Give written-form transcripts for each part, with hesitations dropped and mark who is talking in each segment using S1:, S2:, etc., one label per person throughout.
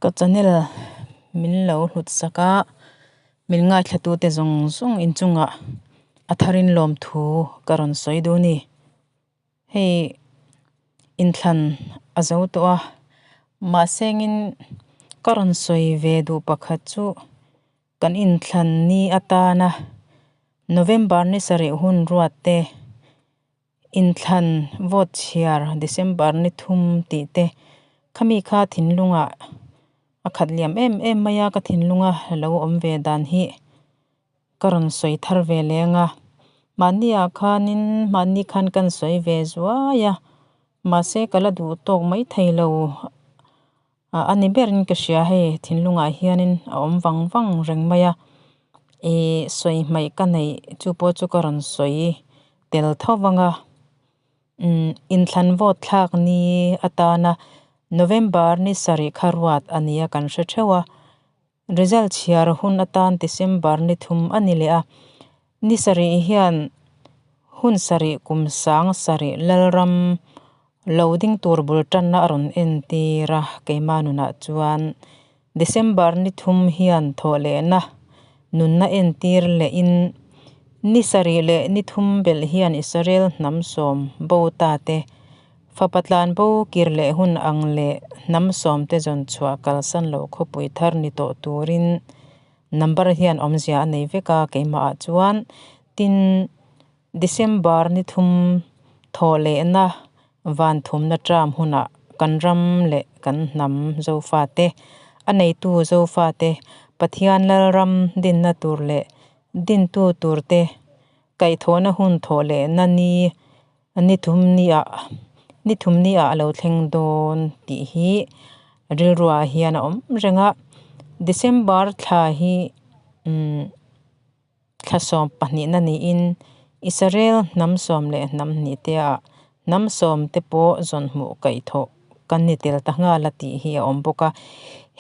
S1: Ka channel min lo hlut sak a, min ngaithlatute zawng zawng inchungah a tharin lawmthu ka rawn sawi duh a ni. Hei inthlan a zo tawh a, mahsengin ka rawn sawi ve duh pakhat chu kan inthlan ni atana November ni sarih hun ruat te, Inthlan vote chhiar December ni thum tih te khami kha thinlungah a khat liam em em mai a, ka thinlunga lo awm ve dan hi ka rawn sawi thar ve leng a. Mahniah khanin mahni khan kan sawi ve zuai a, mahse ka la duh tawk mai thei lo a ni berin ka hria hei thinlungah hianin a awm vang vang reng mai a ih sawi hmaih ka neih chu pawh chu ka rawn sawi tel tho vang a umm inthlan vote thlak ni atana November ni sarih kha ruat a ni a kan hre theuh a result chhiar hun atan December ni thum a ni leh a ni sarih hian hun sarih kum sang sarih Lalram Lo ding tur bul tanna a rawn entir a, keimah nunah chuan December ni thum hian thawh lehna nunna entir lehin ni sarih leh ni thum belh hian Israel hnam sawm bo ta te, fapa tlan bo kir leh hun ang leh hnam sawm te zawn chhuah kalsan loh khawpui thar ni tawh turin number hian awmzia a nei vek a, keimahah chuan tin December ni thum thawh lehna van thumna term hunah kan ram leh kan hnam Zofate, a neitu Zofate, Pathian Lalram dinna tur leh dintu turte kaihthawhna hun thawh lehna ni ni thum niah ni thum niah a lo thleng dawn tih hi rilruah hian a awm reng a. December thla hi umm. Thla sawm pahnihna niin Israel hnam sawm leh hnam hnih te ah hnam sawm te pawh zawn hmuh kaih thawh kan ni tel ta nghal a tih hi a awm bawk a.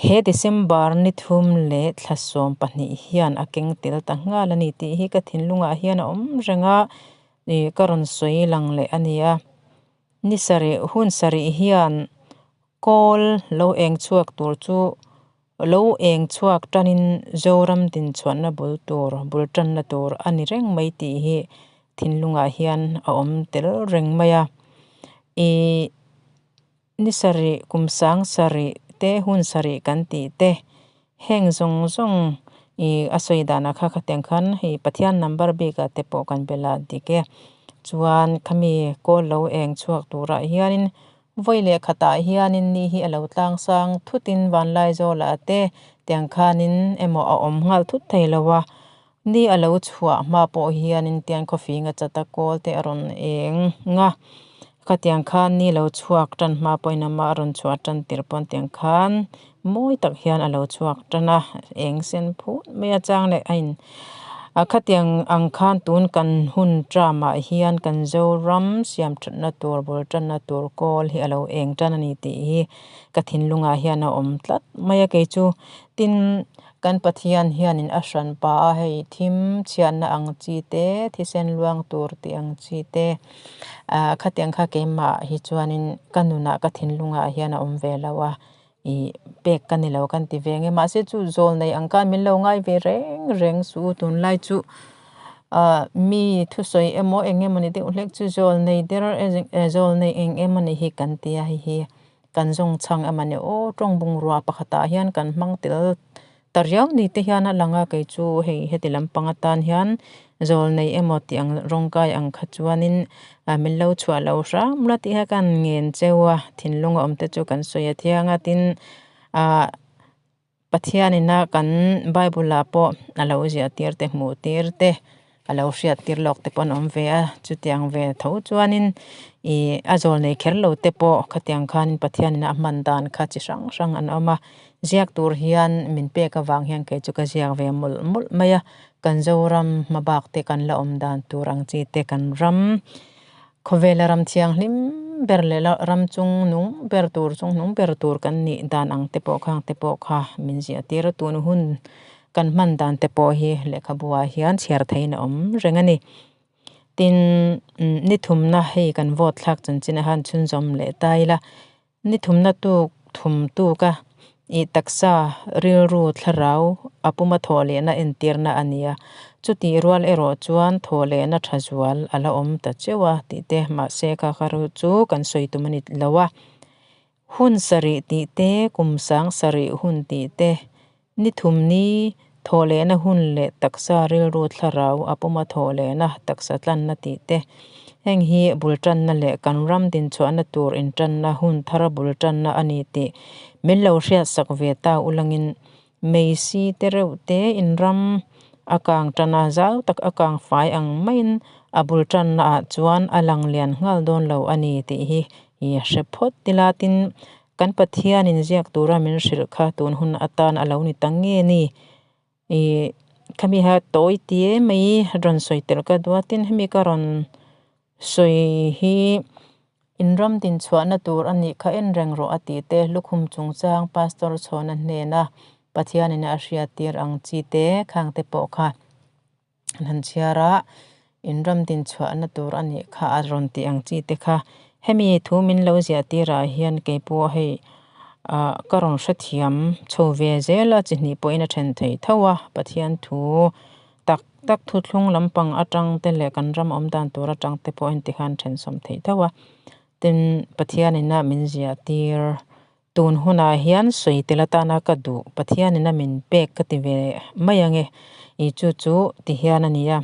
S1: He December ni thum leh thla sawm pahnih hian a keng tel ta nghal a ni tih hi ka thinlungah hian a awm reng a, ih ka rawn sawi lang leh a ni a. Ni sarih hun sarih hian kawl lo eng chhuak tur chu Lo eng chhuak tanin Zoram dinchhuahna bul tur, bul tanna tur a ni reng mai tih hi thinlungah hian a awm tel reng mai a. Ih ni sarih, kum sang sarih te, hun sarih kan tih te, heng zawng zawng ih a sawi danah kha khatiang khan hei Pathian number bikah te pawh kan bel a dik e. Chuan khami kawl lo eng chhuak turah hianin Vawi leh khatah hianin ni hi a lo tlang sang thutin Vanlaizawlah te tiang khanin emaw a awm nghal thut thei lo a, ni a lo chhuah hma pawh hianin tiang khawfing a chat a kawl te a rawn eng a, khatiang khan ni lo chhuak tan hma pawhin amah a rawn chhuah tan tir pawn tiang khan mawi tak hian a lo chhuak tan a, eng sen phut mai a chang leh a in A khatiang ang khan tun kan hun tramah hian kan Zoram siam thatna tur bul tanna tur kawl hi a lo eng tan a ni tih hi ka thinlungah hian a awm tlat mai a kei chu tin kan Pathian hianin a hran pa a hei thim chhiatna ang chi te thisen luang tur tih ang chi te ah khatiang kha keimah hi chuanin ka nunah ka thinlungah hian a awm ve lo a. Ih pek ka ni lo kan ti ve nge mahse chu zawl nei ang khan min lo ngai ve reng reng suh u tunlai chu ah mi thusawi emaw eng emawni deuh hlek chu zawl nei der zawl nei eng emawni hi kan ti a hei hi kan zawng chhang emawni aw tawng bungrua pakhatah hian kan hmang tel ta riau ni te hian a lang a kei chu hei heti lampang atan hian zawl nei emaw tih ang rawng kai ang kha chuanin ah min lo chhuah lo hram la tih kha kan ngen cheu a thinlung a awm te chu kan sawi a thiang a tin ah Pathianina kan bible ah pawh a lo ziah tir te hmuh tir te. A lo hriat tir lawk te pawh an awm ve a, chutiang ve tho chuanin ih a zawl nei kher lo te pawh khatiang khanin Pathianin a hman dan kha chi hrang hrang an awm a, ziak tur hian min pek avang hian kei chu ka ziak ve mawlh mawlh mai a, kan Zoram hma bak te kan la awm dan tur ang chi te kan ram khawvela ram thianghlim ber leh la ram chung nung ber tur chung nung ber tur kan nih dan ang te pawh khang te pawh kha min ziah tir a tun hun. Kan hman dan te pawh hi lehkhabu ah hian chhiar theihin a awm reng a ni. Tin, ni thumna hei kan vote thlak chanchin a han chhunzawm leh ta ila, ni thumna tuk thum tuk a, I taksa, rilru, thlarau a puma thawhlehna entirna a ni a. Chutih rual erawh chuan thawhlehna tha zual a la awm ta cheu a tih te, mahse kha kha chu kan sawi tum a ni lo a. Hun sarih tih te, kum sang sarih hun tih te, ni thum ni thawhlehna hun leh taksa, rilru, thlarau a puma thawhlehna taksa tlanna tih te, heng hi bul tanna leh kan ram dinchhuahna tur intanna hun thar bul tanna a ni tih min lo hriatsak ve ta ulangin Meisi te reuh te in ram a kang tan a, zau tak a kang fai ang maiin a bul tanna ah chuan a lang lian nghal dawn lo a ni tih hi i hre phawt ila tin kan Pathianin ziak tura min hrilh kha tun hun atan a lo ni ta nge ni? I khami ha tawi ti mai rawn sawi tel ka duh a tin hemi ka rawn sawi hi in ram din chhuahna tur a nih kha en reng rawh a tih te lukhum chungchang pastor chhawna hnena Pathianin a hriattir ang chi te khang te pawh kha an han chhiar a in ram din chhuahna tur a nih kha a rawn tih ang chi te kha hemi thu min lo ziah tirah hian keipawh hei ah ka rawn hrethiam chho ve zel a chi hnih pawhin a then thei tho a Pathian thu tak tak thuthlung lampang atang te leh kan ram awm dan tur atang te pawhin tikhan then sawm thei tho a tin Pathian ina min ziah tir tun hunah hian sawi tel atana ka duh Pathian ina min pek ka ti ve mai ange ih chu chu ti hian a ni a.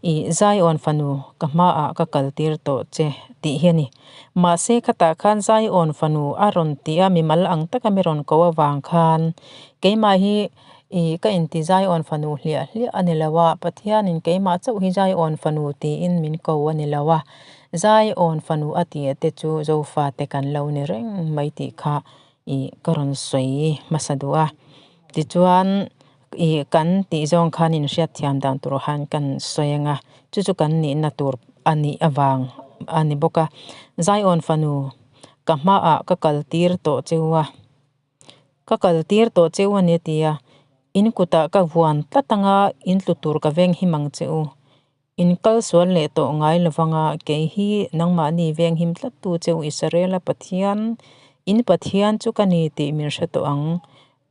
S1: I Zion fanu, ka hmaah ka kaltir tawh che, tih hi a ni. Mahse, khatah khan Zion fanu a rawn ti a, mimal ang taka mi rawn ko avang khan keimah hi i ka inti Zion fanu hliah hliah a ni lo a, Pathianin keimah chauh hi Zion fanu tiin min ko a ni lo a, Zion fanu a tih te chu Zofate kan lo ni reng mai tih kha i ka rawn sawi hmasa duh a. Tichuan. I kan tih zawng khan in hriatthiam dan tur khan kan sawi ang a, chu chu kan nihna tur a nih avang a ni bawk a. Zion fanu, ka hmaah ka kal tir tawh cheu a, ka kal tir tawh cheu a ni a ti a, in kutah ka vuan tlat ang a, in tlu tur ka veng him ang che u. In kal sual leh tawh ngai lovang a, kei hi nangmahni venghim tlattu cheu Israela Pathian, in Pathian chu ka ni tih min hre tawh ang.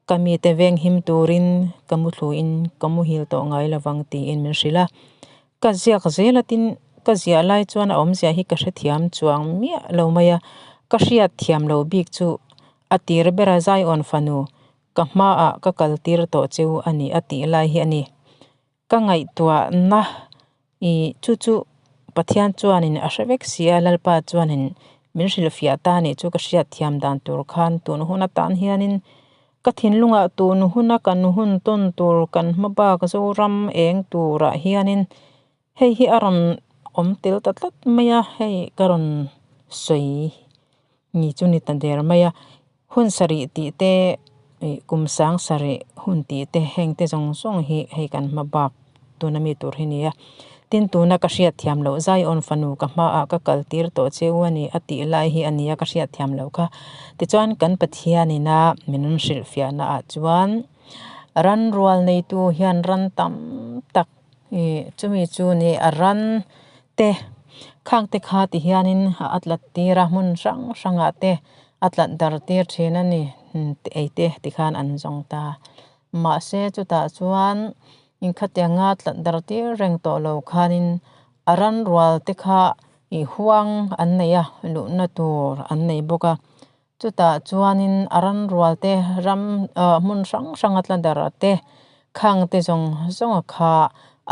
S1: Ka mite venghim turin ka muthluin ka muhil tawh ngai lovang tiin min hrilh a. Ka ziak zel a tin ka ziah lai chuan a awmzia hi ka hrethiam chuang miah lo mai a, ka hriat thiam lo bik chu a tir bera Zion fanu ka hmaah ka kaltir tawh cheu a ni a tih lai hi a ni. Ka ngaihtuahna i chu chu Pathian chuanin a hre vek si a, Lalpa chuanin min hrilhfiah ta nih chu ka hriatthiam dan tur khan tun hun atan hianin ka thinlungah tun huna kan hun tawn tur kan hma bak Zoram eng turah hianin hei hi a rawn awm tel ta tlat mai a, hei ka rawn sawi ni chu ni ta der mai a. Hun sarih tih te ih kum sang sarih hun tih te heng te zawng zawng hi hei kan hma bak tuna mi tur hi a ni a. Tin tuna ka hriat thiam loh Zion fanu ka hmaah ka kal tir tawh cheu a ni a tih lai hi a ni a ka hriat thiam loh kha. Tichuan kan Pathian ina min rawn hrilh fiahna ah chuan ran rual neitu hian ran tam tak ih chumi chu ni a ran te khang te kha ti hianin a tlat tir a hmun hrang hrangah te a tlat dar tir thin a ni ei te tikhan an zawng ta mahse chutah chuan inkhatianga tlat dar tir reng tawh lo khanin a ran rual te kha ih huang an nei a luhna tur an nei bawk a chutah chuanin a ran rual te ram ah hmun hrang hrang a tla dar te khang te zawng zawng kha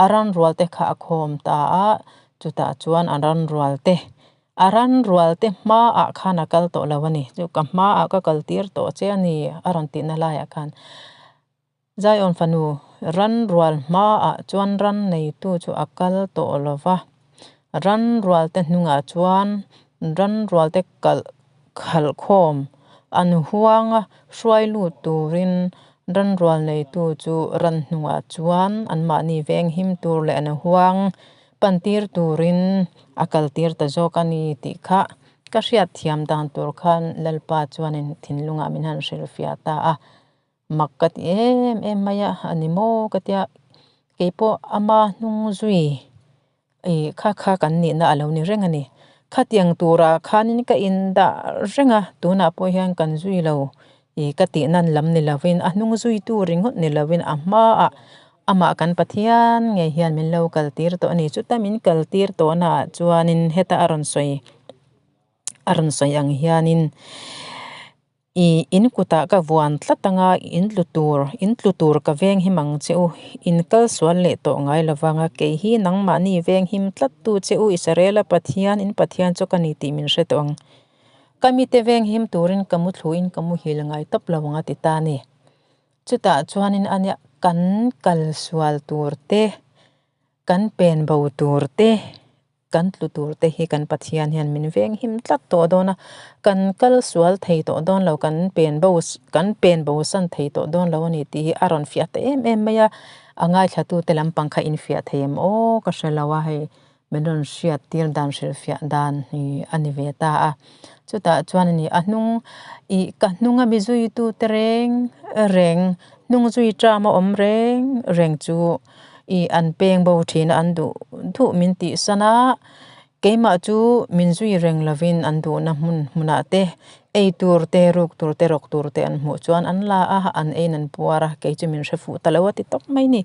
S1: a ran rual te kha a khawm ta a chutah chuan a ran rual te. A ran rual te hmaah khan a kal tawh lo a ni. Chu ka hmaah ka kal tir tawh che a ni a rawn tihna laiah khan Zion fanu ran rual hmaah chuan ran neitu chu a kal tawh lo va. Ran rual te hnungah chuan ran rual te kalh khalh khawm an huanga hruai lut turin ran rual neitu chu ran hnungah chuan anmahni venghim tur leh an huang Pantir turin a kaltir ta zawk a ni tih kha ka hriat thiam dan tur khan Lalpa chuanin thinlungah min han hrilhfiah ta a, mak ka ti em em mai a, a ni maw ka tia, keipawh ama hnung zui ih kha kha kan nihna a lo ni reng a ni. Khatiang turah khanin ka indah reng a, tunah pawh hian kan zui lo. I ka tih nan lam ni lovin a hnung zuitu ringawt ni lovin a hmaah amah kan Pathian ngei hian min lo kaltir tawh a ni. Chuta min kaltir tawhnaah chuanin heta a rawn sawi a rawn sawi ang hianin I in kutah ka vuan tlat anga in tlu tur in tlu tur ka veng him ang che u. In kal sual leh tawh ngai lovanga kei hi nangmahni veng him tlat tu che u Israela Pathian in Pathian chu ka ni tih min hre tawh ang. Ka mite veng him turin ka muthluin ka muhil ngai tawp lo ang a ti ta a ni. Chutah chuanin a nia kan kal sual tur te, kan pen bo tur te, kan tlu tur te hi kan Pathian hian min veng him tlat tawh dawn a, kan kal sual thei tawh dawn lo, kan pen bo kan pen bo san thei tawh dawn lo a ni tih hi a rawn fiah ta em em mai a, a ngaithlatute lampang kha in fiah thei em aw ka hre lo a hei min rawn hriat tir dan hrilhfiah dan hi a ni ve ta a, chutah chuan a ni a hnung ih ka hnung a mi zuitu te reng reng hnung zui ṭam a awm reng reng chu ih an peng bo thin a an duh duh min tih san a keimah chu min zui reng lovin an duhna hmun hmunah te ei tur te ruk tur te rawk tur te an hmuh chuan an la a an eiin an puar a kei chu min hre fuh ta lo a ti tawp mai ni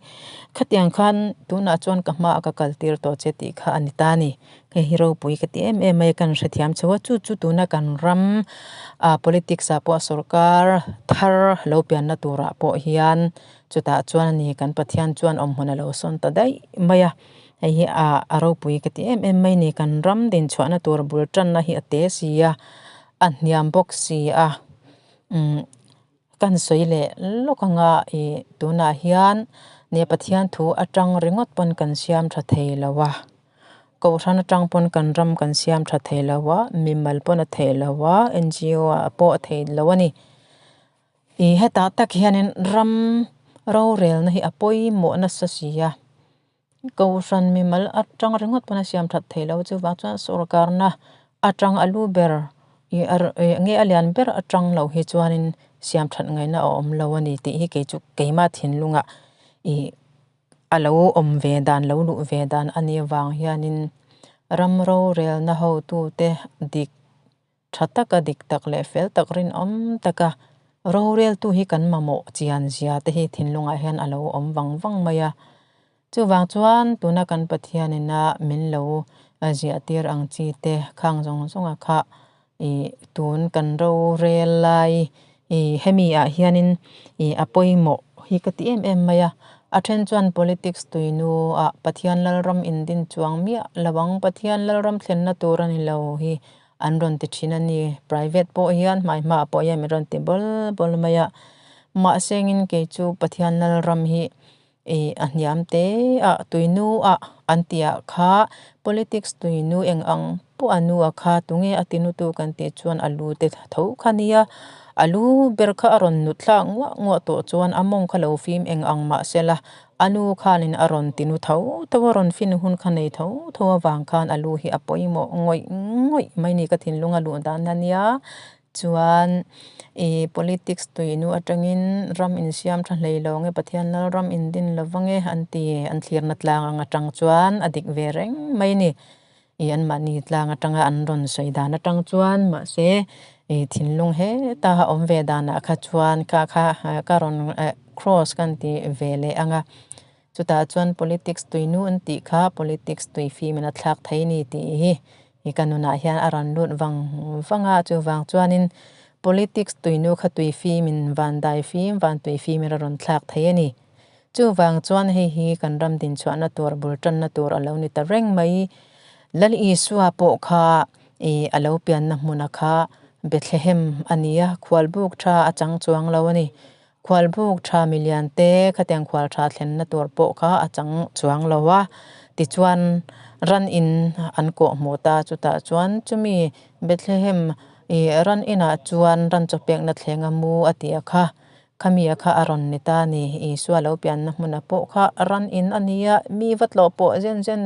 S1: khatiang khan tunah chuan ka hmaah ka kal tir tawh che tih kha a ni ta a ni hei hi ropui ka ti em em mai a kan hrethiam chho a chu chu tuna kan ram ah politics ah pawh sorkar thar lo pianna turah pawh hian. Chutah chuan a ni, kan Pathian chuan awmhmun a lo sawn ta daih mai a, hei hi a a ropui ka ti em em mai a ni, kan ram dinchhuahna tur bul tanna hi a te si a, a hniam bawk si a, umm kan sawi leh lawk anga ih tunah hian nia Pathian thu atang ringawt pawn kan siam tha thei lo a, Kohhran atang pawn kan ram kan siam tha thei lo a, mimal pawn a theih lo a, N_G_O ah pawh a theih lo a ni. Ih hetah tak hianin ram rorelna hi a pawimawh nasa si a, Kohhran mimal atang ringawt pawn a siam that thei lo chuvang chuan sorkarna atang a lu ber ih nge a lian ber atang lo hi chuanin siam that ngaihna a awm lo a ni tih hi kei chu keimah thinlungah ih a lo awm ve dan lo luh ve dan a nih avang hianin ram rorelna hotute dik Tha taka dik tak leh fel tak rinawm taka roreltu hi kan mamawh chian zia te hi thinlungah hian a lo awm vang vang mai a. Chuvang chuan tuna kan Pathianin a min lo ziah tir ang chi te khang zawng zawnga kha ih tun kan rorel lai ih hemi ah hianin ih a pawimawh hi ka ti em em mai a. A then chuan politics tuinu ah Pathian Lalram indin chuang miah lo ang Pathian Lalram thlenna tur a ni lo hi An rawn ti thin a ni. Private pawh hian hmai hmaah pawh hian min rawn ti bawl bawl mai a. Mahse engin kei chu Pathian Lalram hi ih a hniam te a, tuinu a an tih ah kha politics tuinu eng ang pawh a nu a kha tunge a tinutu kan tih chuan a lu te tho kha nia. A lu ber kha a rawn nut thlak nguah nguah tawh chuan a mawng kha lo fim eng ang mahsela A nu khanin a rawn ti nu tho tho a, rawn fin hun kha nei tho tho avang khan a lu hi a pawimawh ngawih ngawih mai ni ka thinlung a luh dan a nia. Chuan ih politics tui nu atangin ram insiam tha hlei lo nge Pathian lal ram indin lo va nge an ti an thlirna tlang ang atang chuan a dik ve reng mai ni. Ih anmahni tlang atanga an rawn sawi dan atang chuan mahse ih thinlung heta a awm ve danah kha chuan kha kha ka rawn eh cross kan ti ve leh ang a, chutah chuan politics tuinu an tih kha politics tui fim in a thlak thei ni tih hi ih ka nunah hian a rawn lut vang vang a, chuvang chuanin politics tuinu kha tui fim in van dai fim van tui fim in a rawn thlak thei a ni. Chuvang chuan hei hi kan ram dinchhuahna tur bul tanna tur a lo ni ta reng mai. Lal Isua pawh kha ih a lo pianna hmuna kha Bethlehem a ni a, khualbuk tha a chang chuang lo a ni. Khualbuk tha milian te khatiang khual tha thlenna tur pawh kha a chang chuang lo a. Tichuan ran in an kawh hmuh ta chutah chuan chumi Bethlehem ih ran inah chuan ran chawpekna thleng a mu a tih a kha. Khami a kha a rawn ni ta a ni. Isua lo pianna hmuna pawh kha ran in a ni a, mi va tlawh pawh zen zen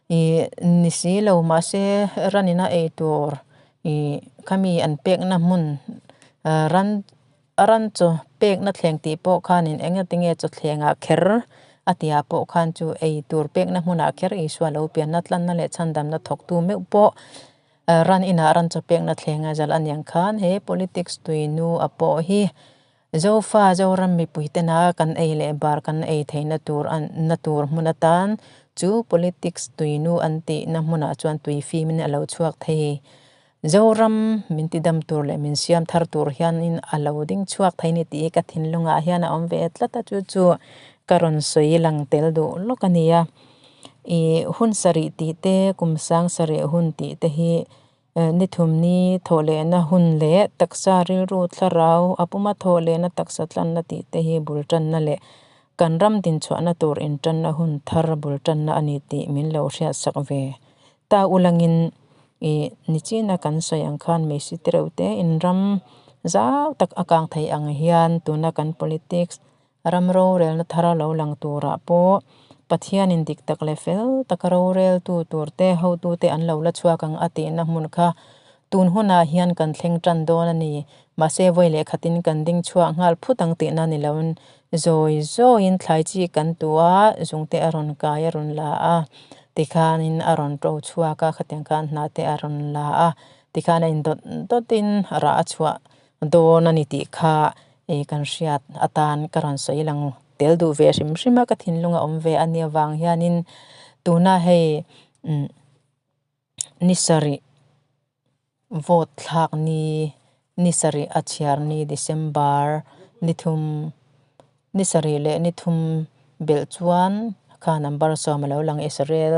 S1: ih ni si lo mahse ran in a ei tur ih khami an pekna hmun ran ran chaw pekna thleng tih pawh khanin engatinge chaw thlengah kher a tihah pawh khan chu ei tur pekna hmunah kher Isua lo pianna tlanna leh chhandamna thawktu meuh pawh. Ran inah ran chaw pekna thlenga zal a niang khan he politics tuinu a pawh hi Zofa Zoram mipui tena kan ei leh bar kan ei theihna tur na tur hmun atan chu politics tuinu an tihna hmunah chuan tui fimin a lo chhuak thei. Zoram min tidam tur leh min siam thar tur hianin a lo ding chhuak thei ni tih hi ka thinlungah hian a awm ve tlat a, chu chu ka rawn sawi lang tel duh lawk a nia. Ih hun sarih tih te kum sang sarih hun tih te hi ni thum ni thawh lehna hun leh taksa rilru thlarau a puma thawh lehna taksa tlanna tih te hi bul tanna leh kan ram dinchhuahna tur intanna hun thar bul tanna a ni tih min lo hriatsak ve ta ulangin ih nichina kan sawi ang khan Messi te reuh te in ram zau tak a kang thei ang hian tuna kan politics Ram rorelna thar a lo lang turah pawh Pathianin dik tak leh fel taka roreltu turte hotute an lo la chhuak ang a tihna hmun kha tun hunah hian kan thleng tan dawn a ni. Mahse vawi leh khatin kan ding chhuak nghal phut ang tihna ni loin zawi zawiin thlai chi kan tu a, zungte a rawn kai a rawn la a, tikhanin a rawn to chhuak a, khatiang khan hna te a rawn la a, tikhan a indawt dawtin rah a chhuah dawn a ni tih kha Ei kan hriat atan ka rawn sawi lang tel duh ve hrim hrim a, ka thinlung a awm ve a nia vang hianin tuna hei umm ni sarih vote thlak ni ni sarih a chhiar ni December ni thum ni sarih leh ni thum belh chuan kha number sawm a lo lang Israel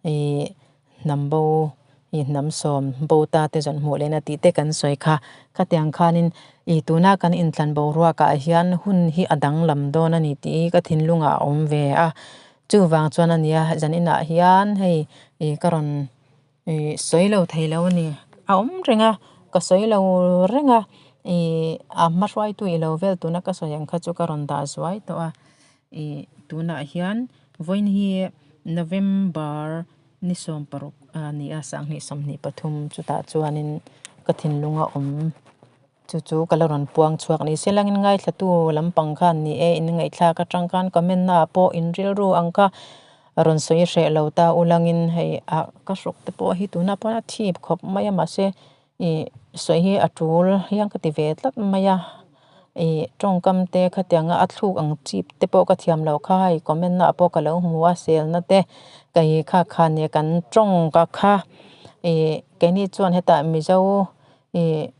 S1: Ih hnam bo ih hnam sawm bo ta te zawn hmuh lehna tih te kan sawi kha. Khatiang khanin ih tuna kan inthlan boruakah hian hun hi a danglam dawn a ni tih hi ka thinlungah a awm ve a. Chuvang chuan a nia zaninah hian hei ih ka rawn ih sawi lo thei lo a ni. A awm reng a, ka sawi lo reng a, ih a hma hruaitu ih lo vel tuna ka sawi ang kha chu ka rawn dah zuai tawh a. Ih tunah hian vawiin hi November ni 16 a ni a sanghnih 23 chutah chuanin ka thinlung a awm chu chu ka la rawn puang chhuak ni se langin ngaithlatu lampang khan ni e in ngaihthlak atang khan comment naah pawh in rilru ang kha rawn sawi hreh lo ta ulangin hei ah ka hruk te pawh hi tunah pawh a thip khawp mai a mahse Ih sawi hi a tul hian ka ti ve tlat mai a, ih tawngkam te khatianga a thluk ang chip te pawh ka thiam loh kha hei comment naah pawh ka lo hmu a selna te kei kha kha nia kan tawng ka kha ih keini chuan hetah mizo ih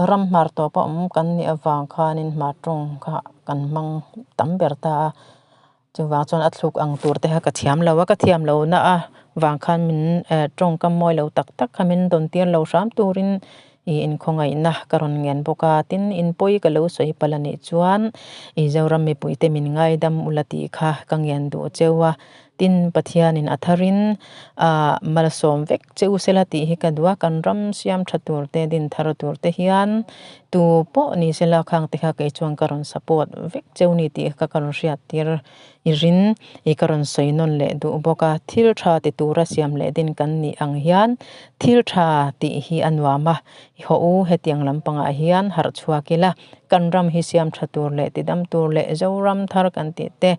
S1: ram hmar tawp a awm kan nih avang khanin hmar tawng kha kan hmang tam ber ta a. Chuvang chuan a thluk ang tur te kha ka thiam lo a, ka thiam lo na a vang khan min tawngkam mawi lo tak tak kha min dawn tir lo hram turin ih inkhawngaihna ka rawn ngen bawk a, tin inpawi ka lo sawi palh a nih chuan ih Zoram mipui te min ngaidam ula tih kha ka ngen duh cheu a, tin Pathianin a tharin ah malsawm vek cheu sela tih hi ka duh a, kan ram siam tha tur te din thar tur te hian tu pawh ni sela khang te kha kei chuan ka rawn support vek cheu ni tih kha ka rawn hriat tir i rin i ka rawn sawi nawn leh duh bawk a, thil tha ti tura siam leh din kan nih ang hian thil tha tih hi a nuam a, i haw u hetiang lampangah hian harh chhuak ila kan ram hi siam tha tur leh tidam tur leh Zoram thar kan tih te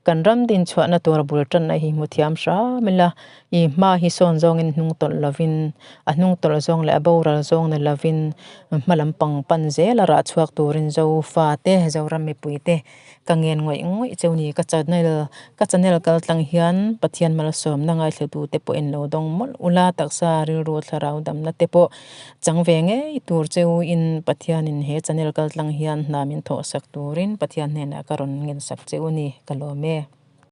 S1: kan ram din chhuahna tur bul tanna hi hmu thiam hram ila I hma hi sawn zawngin hnung tawlh lovin, a hnung tawlh zawng leh a boral zawng ni lovin hma lampang pan zel a rah chhuak turin Zofa te, Zoram mipui te ka ngen ngawih ngawih cheu ni. Ka channel ka channel kal tlang hian Pathian malsawmna ngaithletu te pawhin lo dawng mawlh ula, taksa rilru thlarau damna te pawh chang ve ngei tur cheu in Pathianin he channel kal tlang hian hna min thawhsak turin Pathian hnenah ka rawn ngensak cheu ni, ka lawm e.